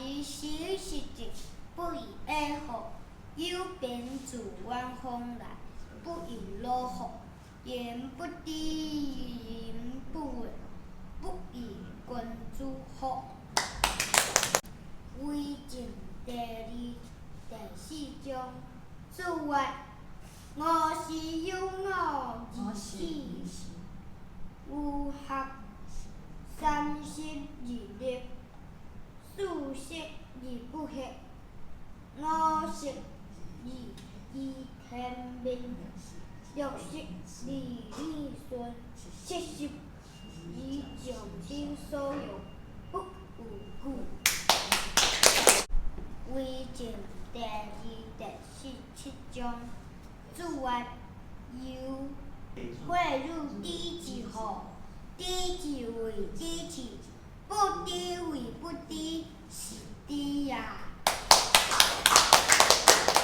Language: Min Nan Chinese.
而行食者，不亦樂乎？有朋自遠方來，不亦樂乎？言不知，人不問，不亦君子乎？為政第二第四章，子曰：吾十有五而志於學，30而立，四十而不惑，五十而知天命，六十而耳順，七十而盡心所用，不逾矩。為政第二第十七章，子曰：猶誨汝知之乎？知之為知之，不知為